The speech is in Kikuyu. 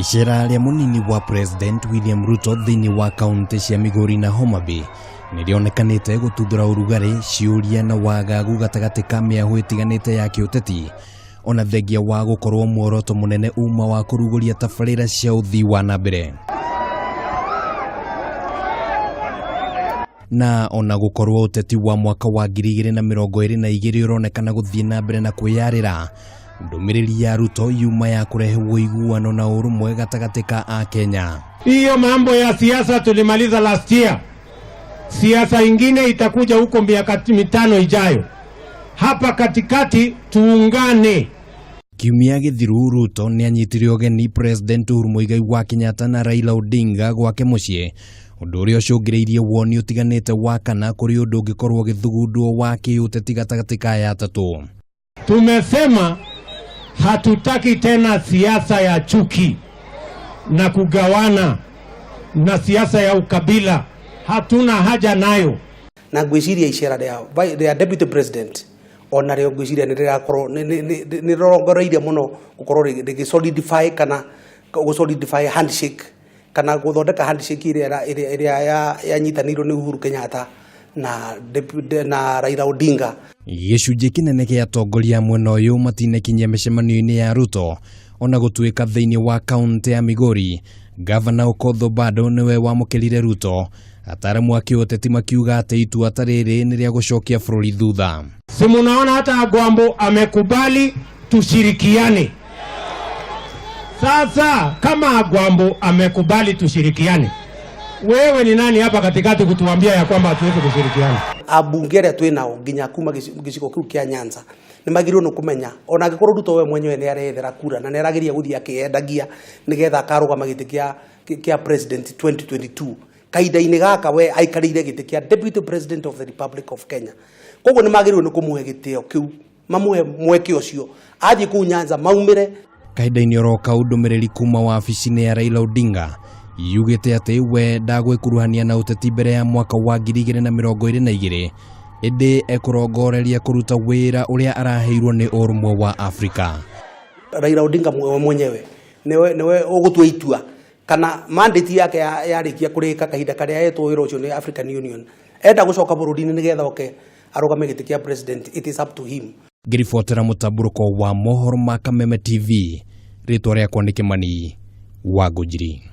Icera rĩa mũnini wa President William Ruto thĩinĩ wa kaunti cia Migori na Homa Bay nĩrĩonekanĩte gũtuthũra ũrugarĩ, ciũria na wagagu gatagatĩ ka mĩahũ ĩtiganĩte ya kĩũteti, ona thengia wa gũkorwo muoroto mũnene uma wa kũrugũria tabarĩra cia ũthii wa na mbere. Na ona gũkorwo ũteti wa mwaka wa 2022 ũronekana gũthiĩ na mbere na kwĩyarĩra, ndũmĩrĩri ya Ruto yuma ya kũrehe ũiguano na ũrũmwe gatagatĩ ka Akenya. Hiyo mambo ya siasa tulimaliza last year. Siasa ingine itakuja huko miaka 5 ijayo. Hapa katikati tuungane. Kiumia gĩthiru Ruto nĩanyitire ũgeni President Uhuru Muigai wa Kenyatta na Raila Odinga gwake mũciĩ, ũndũ ũrĩa ũcũngĩrĩirie woni ũtiganĩte wa kana kũrĩ ũndũ ũngĩkorwo ũgĩthugundwo wa kĩũteti gatagatĩ ka aya atatũ. Tumesema hatutaki tena siasa ya chuki na kugawana na siasa ya ukabila, hatuna haja nayo. Na ngwiciria icera rĩa deputy president ona rĩo ngwiciria nĩ rĩrakorwo nĩ rĩrongoreirie mũno gũkorwo rĩgĩ solidify kana gũ solidify handshake kana gũthondeka handshake ĩrĩa yanyitanĩirwo nĩ Uhuru Kenyatta na Raila Odinga. Gĩcunjĩ kĩnene gĩa atongoria a mwena ũyũ matinakinyia mĩcemanio-inĩ ya Ruto, ona gũtuĩka thĩinĩ wa kaunti ya Migori Gavana Okoth Obado nĩwe wamũkĩrire Ruto. Ataaramu a kĩũteti makiuga atĩ itua ta rĩrĩ nĩ rĩa gũcokia bũrũri thutha. Si munaona hata Agwambo amekubali tushirikiane. Sasa kama Agwambo amekubali tushirikiane, wewe ni nani hapa katikati kutuambia ya kwamba hatuwezi kushirikiana? Abunge arĩa twĩ nao nginya kuma gĩcigo kĩu kĩa Nyanza nĩ magĩrĩirwo nĩ kũmenya ona angĩkorwo Ruto we mwenyewe nĩ arethera kura na nĩ arageria gũthiĩ akĩendagia nĩgetha akarũgama gĩtĩ kĩa president 2022, kahinda-inĩ gaka we aikarĩire gĩtĩ kĩa deputy president of the Republic of Kenya. Koguo nĩ magĩrĩirwo nĩ kũmũhe gĩtĩo kĩu, mamũhe mweke ũcio athiĩ kũu Nyanza maumĩre. Kahinda-inĩ oro kau ndũmĩrĩri kuma wabici-inĩ ya Raila Odinga yugĩte atĩ we ndagwĩkuruhania na ũteti mbere ya mwaka wa 2022, ĩndĩ ekũrongoreria kũruta wĩra ũrĩa araheirwo nĩ ũrũmwe wa Afrika. Raila Odinga we mwenyewe niwe ũgũtua itua kana mandate yake yarĩkia kũrĩka kahinda karĩa etwo wĩra ũcio nĩ African Union, enda gũcoka bũrũri-inĩ nĩgetha oke arũgame gĩtĩ kĩa president, it is up to him. Ngĩribotera mũtambũrũko wa mohoro ma Kameme TV, rĩtwa rĩakwa nĩ Kĩmani wa Ngũnjiri.